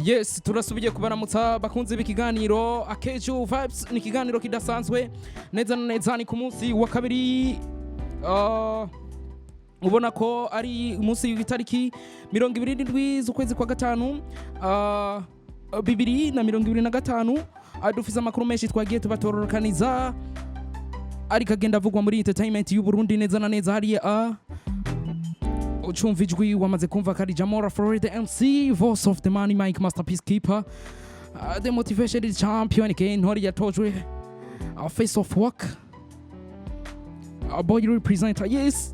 Yes, turasubiye kubaramutsa bakunze b'ikiganiro Akejo Vibes. Ni ikiganiro kidasanzwe neza na neza. Ni ku munsi wa kabiri, ubona ko ari umunsi w'itariki 27 z'ukwezi kwa gatanu, 2025. Dufise amakuru menshi twagiye tubatororokaniza ariko agenda avugwa muri entertainment y'u Burundi neza na neza hariya. Ucumva ijwi, wamaze kumva ko ari Jamora Florida MC, voice of the money, Mike Masterpiece Keeper, the motivation champion again, ntore yatojwe, face of work, boy representer. Yes,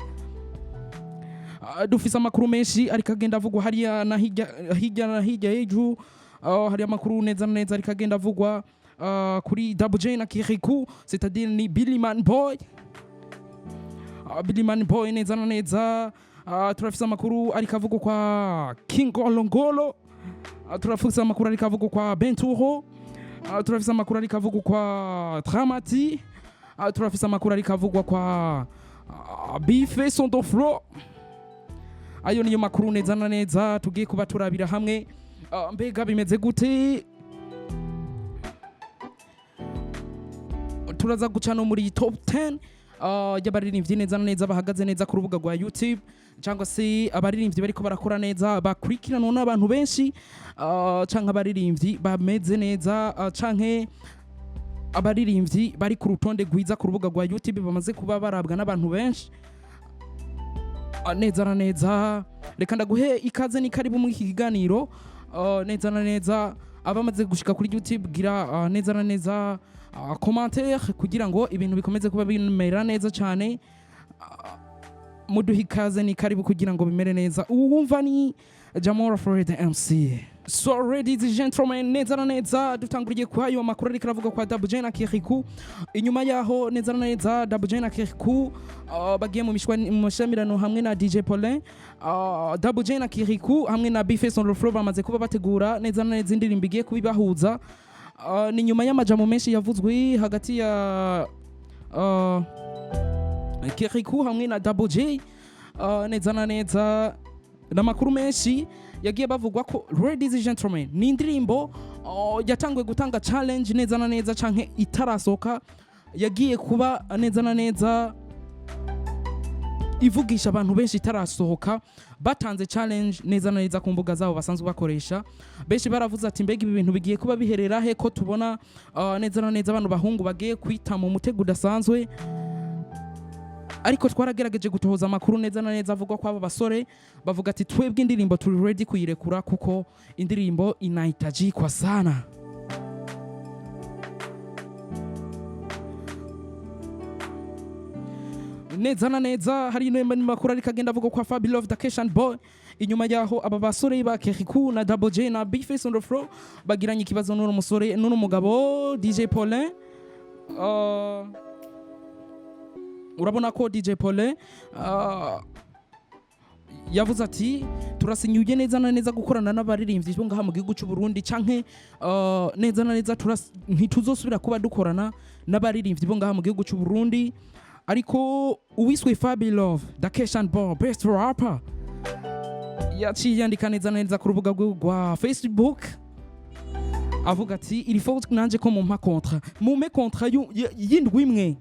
dufise amakuru menshi ariko agenda avugwa hariya na hirya, hirya na hirya hejuru. Hari amakuru neza na neza ariko agenda avugwa kuri Double J na Kirikou, c'est-à-dire ni Billy Man Boy, Billy Man Boy neza na neza. Turafise amakuru ariko avugwa kwa King Olongolo, turafise amakuru ariko avugwa kwa Benturo, turafise amakuru ariko avugwa kwa Dramati, turafise amakuru ariko avugwa kwa Bife Sondoflo. Ayo niyo makuru neza na neza tugiye kuba turabira hamwe. Mbega bimeze gute? Turaza guca no muri top 10 y'abaririmbyi neza na neza bahagaze neza ku rubuga rwa YouTube, cyangwa se abaririmbyi bariko barakora neza bakurikiranwa n'abantu benshi, canke abaririmbyi bameze neza, canke abaririmbyi bari ku rutonde rwiza ku rubuga rwa YouTube bamaze kuba barabwa n'abantu benshi. Neza na neza, reka ndaguhe ikaze, ni karibu muri iki kiganiro. Neza na neza, abamaze gushika kuri YouTube, gira neza na neza commentaire kugira ngo ibintu bikomeze kuba bimera neza cyane. Muduhe ikaze, ni karibu kugira ngo bimere neza. Ubu wumva ni Jamora Florida MC. So ladies and gentlemen, neza na neza dutanguriye kwa ayo makuru ariko aravuga kwa Double J na Kirikou. Inyuma yaho neza na neza Double J na Kirikou bagiye mu mashamirano hamwe na DJ Paulin, Double J na Kirikou hamwe na Bface on the floor bamaze kuba bategura neza na neza indirimbo igiye kubibahuza. Ni nyuma y'amajambo menshi yavuzwe hagati ya Kirikou hamwe na Double J. Neza na neza n'amakuru menshi yagiye bavugwa ko, ladies and gentlemen, ni indirimbo yatanguye gutanga challenge neza na neza canke itarasohoka, yagiye kuba neza na neza ivugisha abantu benshi itarasohoka. Batanze challenge neza na neza ku mbuga zabo basanzwe bakoresha. Benshi baravuze ati: "Mbega ibi bintu bigiye kuba biherera he, ko tubona neza na neza abantu bahungu bagiye kwita mu mutego udasanzwe?" Ariko twaragerageje gutohoza amakuru neza na neza avugwa ko aba basore bavuga ati: "Twebwe indirimbo turi ready kuyirekura kuko indirimbo inahitajikwa sana." Neza na neza hari n'andi makuru ariko agenda avuga kwa Fabi Love the Keshan Boy, inyuma yaho aba basore ba Kirikou na Double J na Bface on the floor bagiranye ikibazo n'uno musore, n'uno mugabo DJ Paulin. Urabona ko DJ Paulin yavuze ati: "Turasinyuye neza na neza gukorana n'abaririmbyi bo ngaha mu gihugu cy'u Burundi, canke neza na neza ntituzosubira kuba dukorana n'abaririmbyi bo ngaha mu gihugu cy'u Burundi." Ariko uwiswe Fabi Love the Keshan Boy, best rapper, yaciye yandika neza na neza ku rubuga rwe rwa Facebook avuga ati: "Il faut nanje ko mumpa contrat, mumpe contrat y'indwi imwe,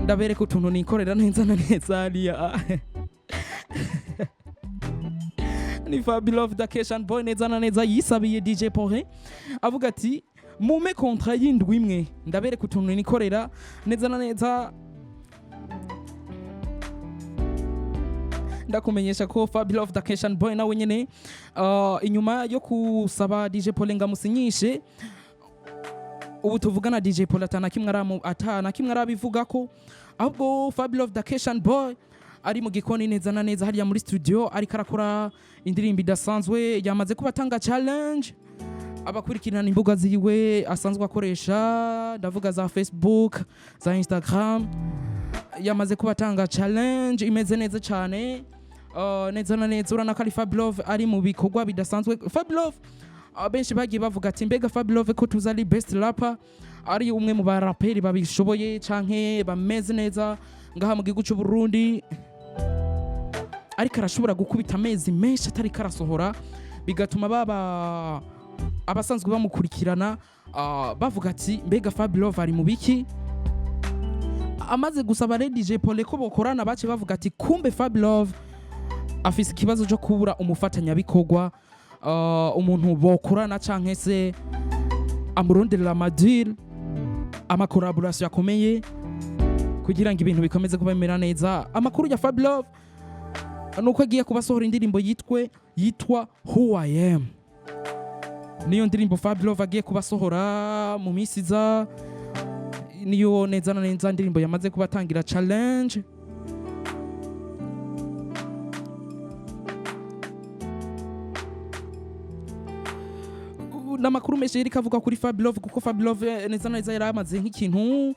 ndabereka utuntu nikorera neza na neza hariya." Ni Fabi Love the Keshan Boy neza na neza yisabiye DJ Paulin avuga ati: "Mumpe contrat y'indwi imwe, ndabereka utuntu nikorera neza na neza." Ndakumenyesha ko Fabi Love the Keshan Boy nawe nyene, inyuma yo kusaba DJ Paulin ngo amusinyishe, ubu tuvugana DJ Paul atana kimwe arabivuga ko ahubwo Fabi Love the Keshan Boy ari mu gikoni neza na neza hariya muri studio, ariko arakora indirimbo idasanzwe. Yamaze kuba atanga challenge abakurikirana imbuga ziwe asanzwe akoresha, ndavuga za Facebook, za Instagram. Yamaze kuba atanga challenge imeze neza cyane. Neza na neza urana ko ari Fabi Love ari mu bikorwa bidasanzwe. Fabi Love, benshi bagiye bavuga ati: "Mbega Fabi Love ko tuzi ari best rapper, ari umwe mu baraperi babishoboye canke bameze neza ngaha mu gihugu cy'u Burundi, ariko arashobora gukubita amezi menshi atari karasohora, bigatuma baba Abasanzwe bamukurikirana bavuga ati: "Mbega Fabilove ari mu biki?" Amaze gusaba rero DJ Paul ko bokorana, bace bavuga ati: "Kumbe Fabilove afise ikibazo cyo kubura umufatanyabikorwa, umuntu bokorana canke se amuronderera ama deal, ama collaboration akomeye kugira ngo ibintu bikomeze kuba bimera neza." Amakuru ya Fabilove nuko agiye kubasohora indirimbo yitwa "Who I Am". Niyo ndirimbo Fabilove agiye kubasohora mu minsi iza. Niyo neza na neza ndirimbo yamaze kubatangira challenge. N'amakuru menshi yariko avuga kuri Fabilove, kuko Fabilove neza na neza yari amaze nk'ikintu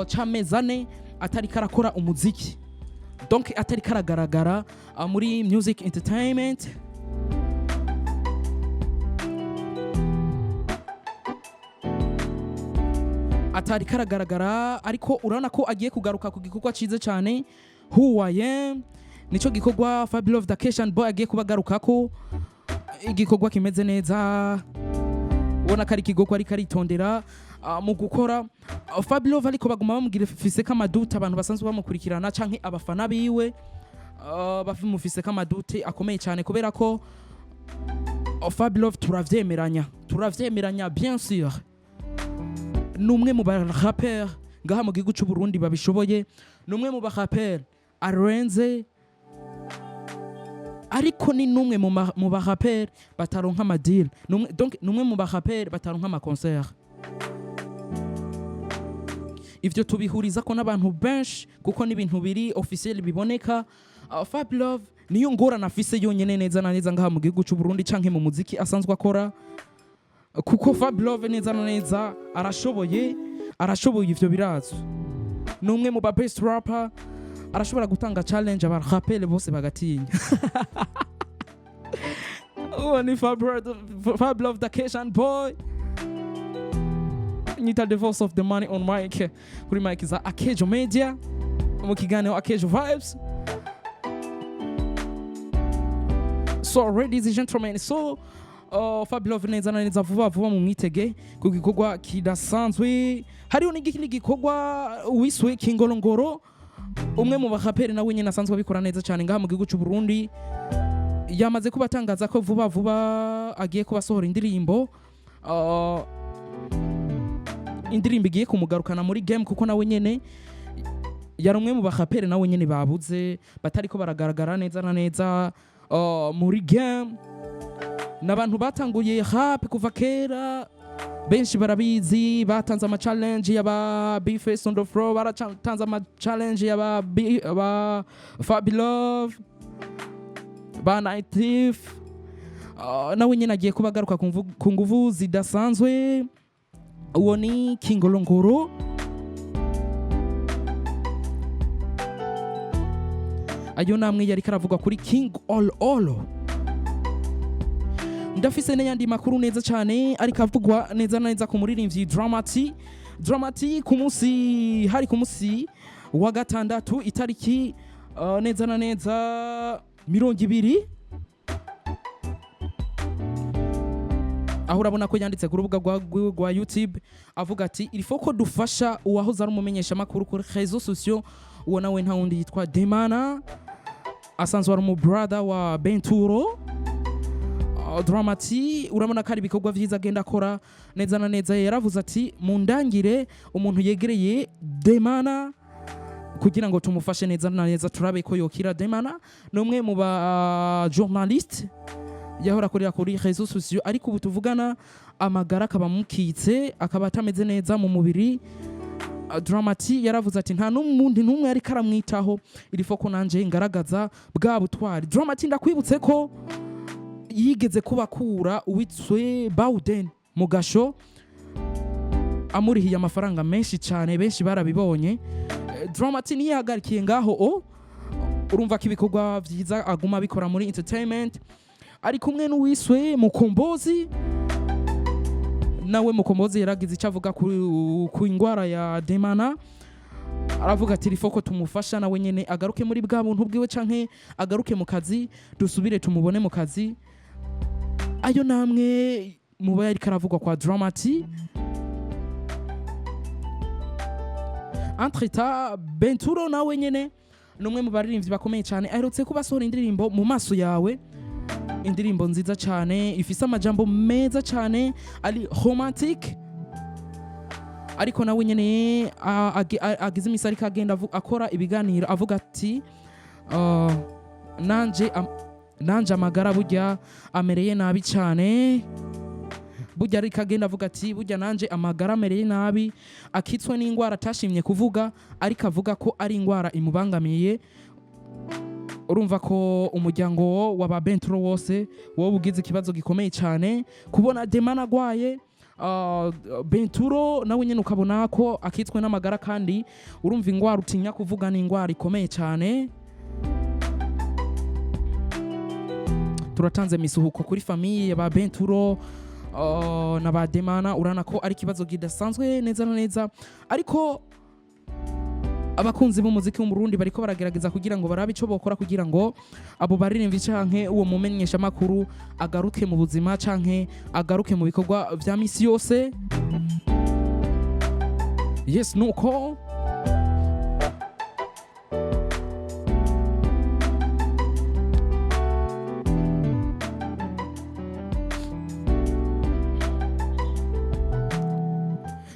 c'amezi 4 atariko arakora umuziki, donc atariko aragaragara muri music entertainment. Atari karagaragara, ariko urabona ko agiye kugaruka ku gikorwa cyiza cyane. "Who I Am" nico gikorwa Fabilove the Keshan Boy agiye kubagarukako, igikorwa kimeze neza, ubona ko ari igikorwa ariko aritondera mu gukora. Fabilove ariko baguma bamubwira fise ko ama doutes, abantu basanzwe bamukurikirana canke abafana biwe bamufise ko ama doutes akomeye cyane, kubera ko Fabilove turavyemeranya, turavyemeranya bien sûr, ni umwe mu baraperi ngaha mu gihugu cy'u Burundi babishoboye, ni umwe mu baraperi arenze, ariko ni n'umwe mu baraperi bataronka ama deal. Donc ni umwe mu baraperi bataronka ama concert. Ivyo tubihuriza ko n'abantu benshi, kuko n'ibintu biri officiel biboneka. Fabilove niyo ngorane afise yonyene neza na neza ngaha mu gihugu cy'u Burundi canke mu muziki asanzwe akora, kuko Fabilove neza na neza arashoboye, arashoboye, ivyo birazwi. Ni umwe mu ba best rapper, arashobora gutanga challenge abarapere bose bagatinya. Uwo ni Fabilove the Keshan Boy. Nyita the voice of the money on mic, kuri mic za Akejo Media, mu kiganiro Akejo Vibes. So ladies and gentlemen, so Fabilove neza na neza vuba vuba mu mwitege ku gikorwa kidasanzwe. Hariho n'ikindi gikorwa wiswe Kingorongoro, umwe mu baraperi nawe nyine asanzwe abikora neza cyane ngaha mu gihugu cy'u Burundi, yamaze kuba atangaza ko vuba vuba agiye kuba asohora indirimbo, indirimbo igiye kumugarukana muri game, kuko nawe nyene yari umwe mu baraperi nawe nyene babuze, batariko baragaragara neza na neza muri game. N'abantu batanguye rap kuva kera, benshi barabizi, batanze ama challenge y'aba Bface on the floor, baratanze ama challenge y'aba aba Fabilove, ba Nightif. Nawe nyine agiye kuba agaruka ku nguvu zidasanzwe. Uwo ni Kingorongoro. Ayo namwe yariko aravugwa kuri King All All. Ndafise n'ayandi makuru neza cyane ariko avugwa neza na neza ku muririmbyi Dramati. Dramati ku munsi, hari ku munsi wa gatandatu, itariki neza na neza 20, aho urabona ko yanditse ku rubuga rwa YouTube avuga ati: "Il faut ko dufasha uwahoze ari umumenyeshamakuru kuri réseaux sociaux." Uwo nawe nta wundi, yitwa Demana, asanzwe ari umu brother wa Benturo. Dramati urabona ko ari ibikorwa vyiza agenda akora neza na neza. Yaravuze ati: "Mundangire umuntu yegereye Demana kugira ngo tumufashe neza na neza, turabe ko yokira." Demana ni umwe mu ba journaliste yahora akorera kuri réseaux sociaux, ariko ubu tuvugana amagara akaba amukitse, akaba atameze neza mu mubiri. Dramati yaravuze ati: "Nta n'umundi n'umwe ariko aramwitaho, il faut ko nanje ngaragaza bwa butwari." Dramati, ndakwibutse ko yigeze kubakura uwitswe Bawden mu gasho, amurihiye amafaranga menshi cyane, benshi barabibonye. Dramati ntiyahagarikiye ngaho o, urumva ko ibikorwa vyiza aguma abikora muri entertainment. Ari kumwe n'uwiswe Mukombozi. Nawe Mukombozi yaragize icyo avuga ku ingwara ya Demana, aravuga ati: "Il faut ko tumufasha nawe nyene agaruke muri bwa buntu bwiwe, canke agaruke mu kazi, dusubire tumubone mu kazi." Ayo namwe Muba yariko aravugwa kwa Drama T. Entre-temps, Benturo nawe nyene ni umwe mu baririmbyi bakomeye cyane, aherutse kuba asohora indirimbo Mu Maso Yawe, indirimbo nziza cyane ifise amajambo meza cyane ari romantique, ariko nawe nyene agize imisi ariko agenda akora ibiganiro avuga ati nanje amagara burya amereye nabi cyane. Burya ariko agenda avuga ati burya nanje amagara amereye nabi, akitswe n'indwara atashimye kuvuga, ariko avuga ko ari indwara imubangamiye. Urumva ko umuryango wa ba Benturo wose wowe ugize ikibazo gikomeye cyane kubona Demana agwaye, Benturo nawe nyine ukabona ko akitswe n'amagara, kandi urumva indwara utinya kuvuga ni indwara ikomeye cyane. Turatanze misuhuko kuri famille ba Benturo na ba Demana. Urana ko ari ikibazo kidasanzwe neza na neza, ariko abakunzi b'umuziki w'Umurundi bariko baragerageza kugira ngo barabe ico bokora kugira ngo abo baririmbyi canke uwo mumenyesha makuru agaruke mu buzima canke agaruke mu bikorwa vya misi yose. Yes, nuko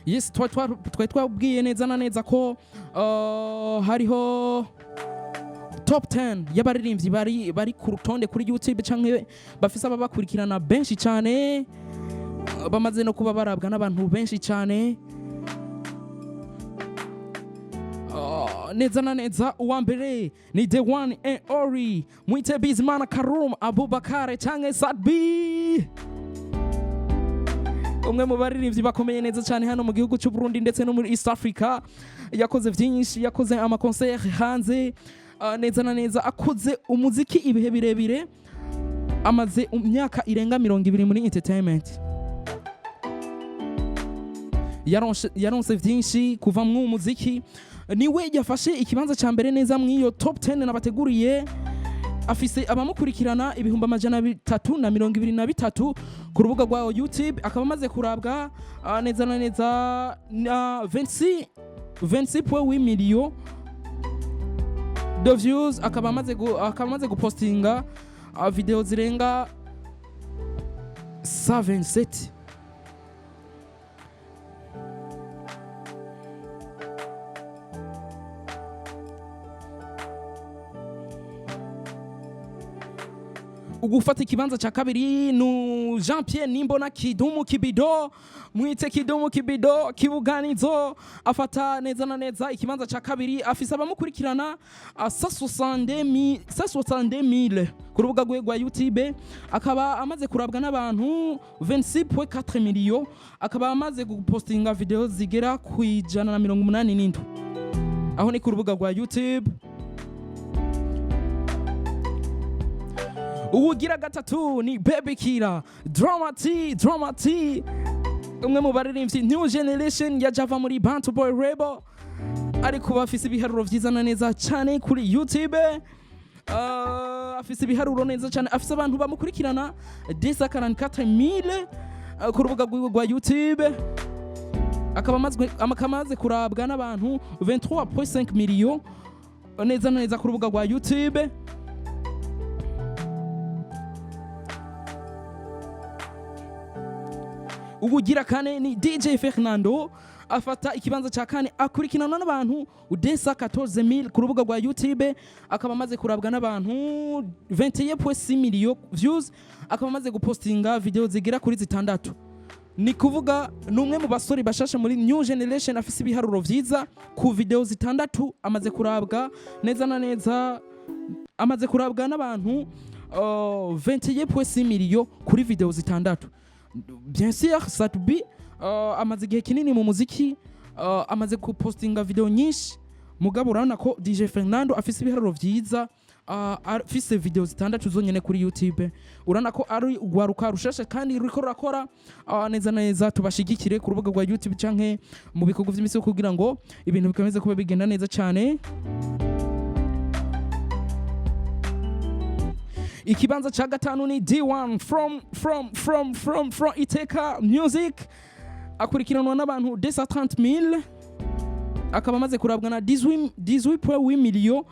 yes, twari twabwiye neza na neza ko hariho top 10 y'abaririmbyi bari ku rutonde kuri YouTube canke bafise ababakurikirana benshi cyane, bamaze no kuba barabwa n'abantu benshi cyane. Neza na neza uwa mbere ni the one and only Mwite Bizimana Karum Abubakar canke Sadbi, umwe mu baririmbyi bakomeye neza cyane hano mu gihugu cy'u Burundi ndetse no muri East Africa. Yakoze byinshi, yakoze ama concert hanze, neza na neza akoze umuziki ibihe birebire, amaze imyaka irenga 20 muri entertainment. Yaronse byinshi kuva mu muziki. Niwe yafashe ikibanza cya mbere neza mw'iyo top 10 nabateguriye. Afise abamukurikirana 323,000 ku rubuga rwa YouTube, akaba amaze kurabwa neza na neza na 26 26.8 millions de views, akaba amaze gupostinga video zirenga 127. Ugufata ikibanza cya kabiri nu Jean Pierre Nimbona Kidumu Kibido, mwite Kidumu Kibido Kibuganizo, afata neza na neza ikibanza cya kabiri. Afise abamukurikirana 162,000 ku rubuga rwe rwa YouTube, akaba amaze kurabwa n'abantu 26.4 millions, akaba amaze gupostinga video zigera ku 187, aho ni ku rubuga rwa YouTube. Uwugira gatatu ni Baby Kira Drama T. Drama T, umwe mu baririmbyi new generation ya Java muri Bantu Boy Rebel, ariko bafise ibiharuro vyiza na neza cyane kuri YouTube. Afise ibiharuro neza cyane, afise abantu bamukurikirana 244,000 ku rubuga rwiwe rwa YouTube, akaba amaze kurabwa n'abantu 23.5 millions neza na neza ku rubuga rwa YouTube. Ubugira kane ni DJ Fernando, afata ikibanza cya kane, akurikirana n'abantu 214,000 ku rubuga rwa YouTube, akaba amaze kurabwa n'abantu 21.6 millions views, akaba amaze gupostinga video zigera kuri zitandatu. Ni kuvuga ni umwe mu basore bashasha muri new generation afise ibiharuro vyiza. Ku video zitandatu amaze kurabwa neza na neza, amaze kurabwa n'abantu 21.6 millions kuri video zitandatu. Bien sûr, Sat-B amaze igihe kinini mu muziki, amaze gupostinga video nyinshi, mugabo urabona ko DJ Fernando afise ibiharuro vyiza, afise video zitandatu zonyene kuri YouTube. Urabona ko ari ugwaruka rushasha kandi ruriko rurakora neza neza. Tubashigikire ku rubuga rwa YouTube canke mu bikorwa vy'imisi kugira ngo ibintu bikomeze kuba bigenda neza cyane. Ikibanza ca gatanu ni D1 from Iteka Music, akurikiranwa n'abantu 230,000, akaba amaze kurabwa na 18 18.8 million,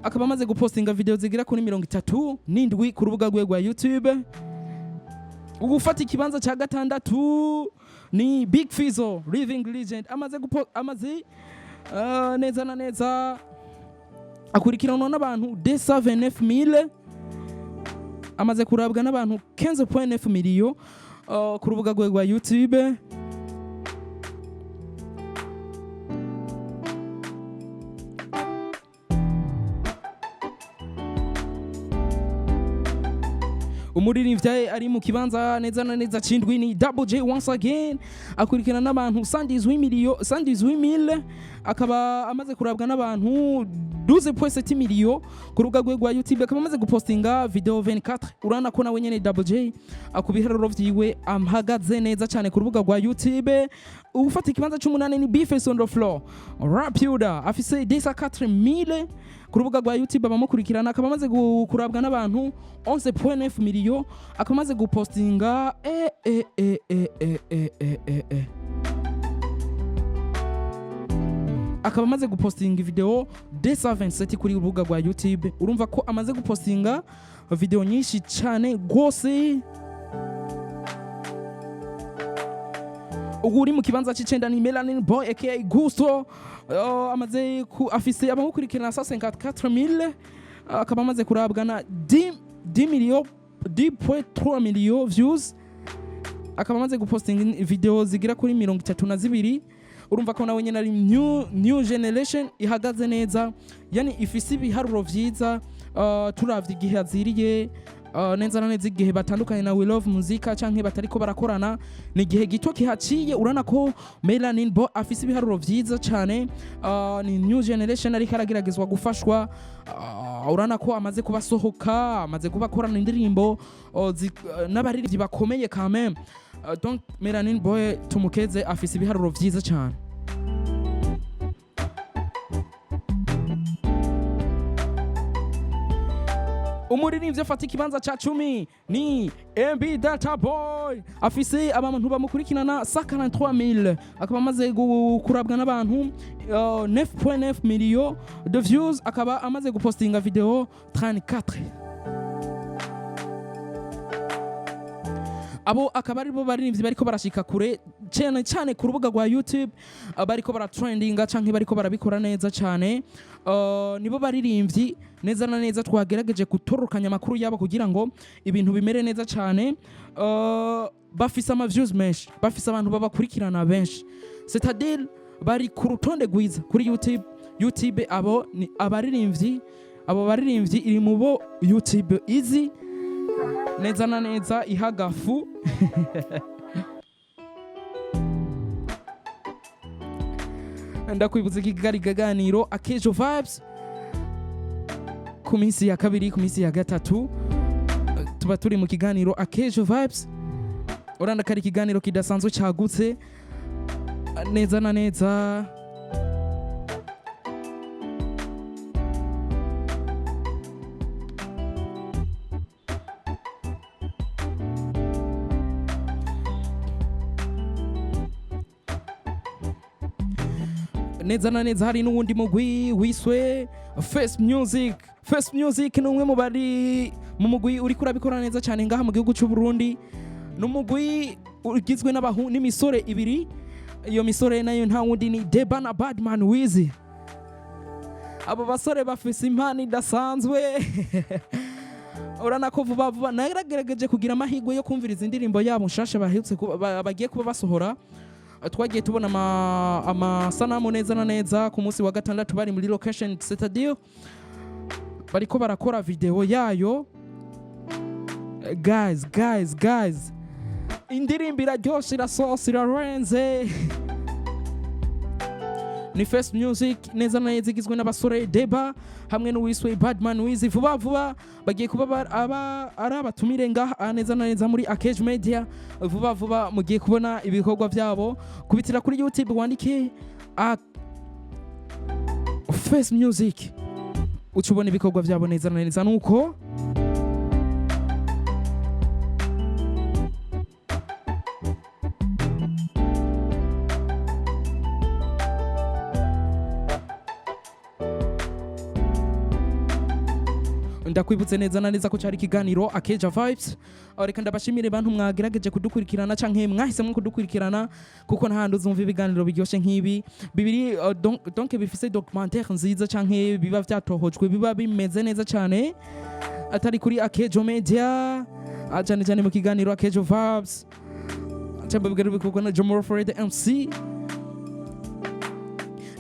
akaba amaze gupostinga video zigera kuri 37 ku rubuga rwe rwa YouTube. Ugufata ikibanza cya gatandatu ni Big Fizzo Living Legend, amaze neza na neza akurikiranwa n'abantu 229,000, amaze kurabwa n'abantu 15.9 million ku rubuga rwe rwa YouTube. Umuririmbyi ari mu kibanza neza na neza cindwi ni Double J once again, akurikirana n'abantu 118 million 118,000, akaba amaze kurabwa n'abantu 12.7 million ku rubuga rwe rwa YouTube, akaba amaze gupostinga video 24. Urabona ko nawe nyene Double J ku biharuro vyiwe amhagaze neza cyane ku rubuga rwa YouTube. Ufata ikibanza c'umunani ni B-Face on the floor Rapuda, afise 204,000 ku rubuga rwa YouTube abamukurikirana, akaba amaze kurabwa n'abantu 11.9 million, akaba amaze gupostinga e e e e e e e e e akaba amaze gupostinga video 227 kuri urubuga rwa YouTube. Urumva ko amaze gupostinga video nyinshi cyane rwose. Ubu uri mu kibanza c'icenda ni Melanin Boy aka Gusto, amaze afise abamukurikirana 154,000, akaba amaze kurabwa na 10 million 10.3 million views, akaba amaze gupostinga video zigira kuri 32. Urumva ko nawe nyene ari new generation ihagaze neza, yani ifise ibiharuro vyiza. Turavye igihe aziriye, neza na neza igihe batandukanye na We Love Muzika canke batariko barakorana, ni igihe gito kihaciye. Urana ko Melanin Boy afise ibiharuro vyiza cane, ni new generation ariko arageragezwa gufashwa. Urana ko amaze kubasohoka, amaze kuba akorana indirimbo n'abaririmbyi bakomeye quand même. Donc Melanin Boy tumukeze, afise ibiharuro vyiza cane. Umuririmbyi afata ikibanza ca 10 ni MB Data Boy, afise abantu bamukurikirana 143,000, akaba amaze kurabwa n'abantu 9.9 million de views, akaba amaze gupostinga video 34. Abo akaba aribo baririmbyi bariko barashika kure cyane cyane ku rubuga rwa YouTube, bariko baratrendinga canke bariko barabikora neza cyane. Nibo baririmbyi neza na neza twagerageje gutorokanya amakuru yabo kugira ngo ibintu bimere neza cyane. Bafise ama views menshi, bafise abantu babakurikirana benshi, c'est-à-dire bari ku rutonde rwiza kuri YouTube. YouTube abo ni abaririmbyi, abo baririmbyi iri mu bo YouTube izi neza na neza ihagafu. Ndakwibutsa ikigari kaganiro Akejo Vibes ku minsi ya kabiri, ku minsi ya gatatu tuba turi mu kiganiro Akejo Vibes. Uranda kari ikiganiro kidasanzwe cyagutse neza na neza. Neza na neza hari n'uwundi mugwi wiswe Face Music. Face Music ni umwe mu bari mu mugwi uriko urabikora neza cyane ngaha mu gihugu cy'u Burundi. Ni umugwi ugizwe n'imisore ibiri. Iyo misore nayo nta wundi ni Deba na Badman Wizi. Abo basore bafise impano idasanzwe. Urana ko vuba vuba naragerageje kugira amahirwe yo kumviriza indirimbo yabo nshasha baherutse bagiye kuba basohora. Twagiye tubona amasanamu neza na neza ku munsi wa gatandatu bari muri location, c'est-à-dire bariko barakora video yayo. Guys, guys, guys, indirimbo iraryoshe, irasosa, irarenze. Ni First Music neza na neza igizwe n'abasore Deba hamwe n'uwiswe Badman Wizi. Vuba vuba bagiye kuba aba ari abatumire ngaha neza na neza muri Akage Media. Vuba vuba mugiye kubona ibikorwa byabo. Kubitira kuri YouTube wandike a First Music uca ubona ibikorwa byabo neza na neza. Nuko Ndakwibutse neza na neza ko cyari ikiganiro Akeja Vibes. Reka ndabashimire bantu mwagerageje kudukurikirana canke mwahisemwo kudukurikirana, kuko nta handi uzumva ibiganiro biryoshe nk'ibi bibiri, donc bifise documentaire nziza canke biba vyatohojwe, biba bimeze neza cane, atari kuri Akejo Media, cyane cyane mu kiganiro Akejo Vibes cyangwa biganiro bikorwa na Jomo Fred MC.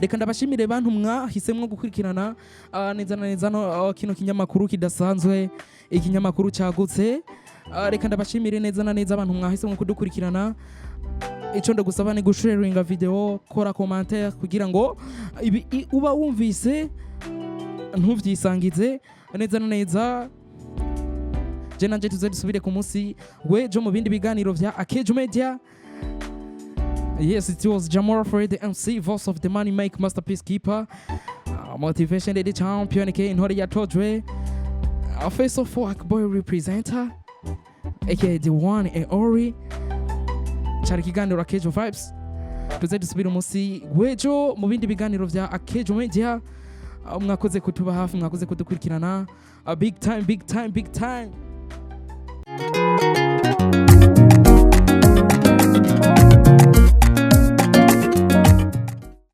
Reka ndabashimire bantu mwahisemwo gukurikirana neza na neza no kino kinyamakuru kidasanzwe, ikinyamakuru cyagutse. Reka ndabashimire neza na neza abantu mwahisemwo kudukurikirana. Icyo ndagusaba ni gusharinga video, kora commentaire, kugira ngo ibi uba wumvise ntuvyisangize neza na neza. Je nanje tuze dusubire ku munsi w'ejo mu bindi biganiro vya Akejo Media. Yes, it was Jamora Fred, the MC, voice of the money make, masterpiece keeper, motivation the champion, aka Intore yatojwe, face of work boy representer, aka the one and ori. Cyari ikiganiro Akejo Vibes. Tuze dusubire umunsi w'ejo mu bindi biganiro vya Akejo Media. Mwakoze kutuba hafi, mwakoze kudukurikirana. Big time, big time, big time.